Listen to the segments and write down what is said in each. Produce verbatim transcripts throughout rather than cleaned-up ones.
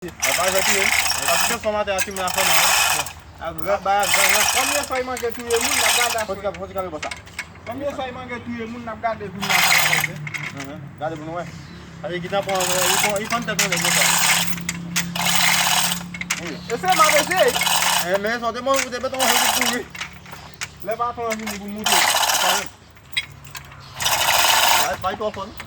Al pa jwe touye m. Al pa touche fanm atè a, timoun a fè mal. Ak rad bay ak gang lan. Konbyen fèy mange touye moun, n ap gade apre. Fò ti kape, fò ti kape bò sa. Konbyen fèy mange touye moun, n ap gade kounye a sa la wè. Gade pou nou wè. Sa vle di, gentan pran, li pran, li pran tèt yon nèg konsa. Wi. E se m ap eseye. E men sa w te manje, ou te mete yon jòl pou wi. Lè patwon an vini pou moute. Sa menm. Bay, bay twò fò non.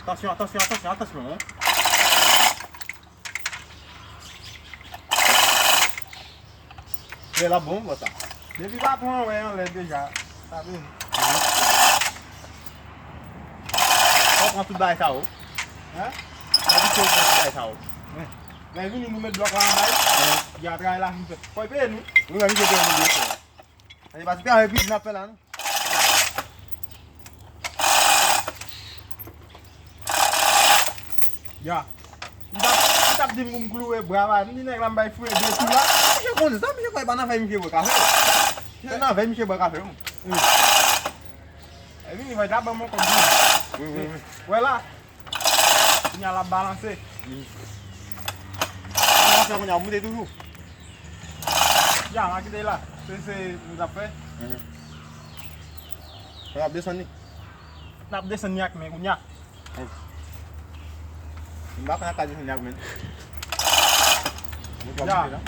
Atansyon, atansyon, atansyon, atansyon, hein. Lè l ap bon, bò sa. Depi patwon an wè anlè deja, sa vle di. Fò w pran tout bagay sa yo. Hein? Fò w pran tout bagay sa yo. Lè vini nou met blòk la anba l. Ya travay la fin fèt. Fò l peye nou. Wi, men misye peye nou byen chè. Sa se pa ti travay piti n ap fè la non. Ya. M t ap, m t ap di m pou m klouwe bra pa, m di nèg la m bay fouye de kou la. Misye konnen sa, misye kwè pa nan fè misye bwè kafe. Se nan vè misye bwè kafe wi. Wi. E vini fè ta ban m yon kòb tou. Wi, wi, wi. Wè la. Kounye a l ap balanse. Balanse kounye a, moute toujou. Ya, m a kite la. Se, se, nou t ap fè. N ap desann li. N ap desann li ak men kounye a. M pa konn ak ka desann li ak men. Ya.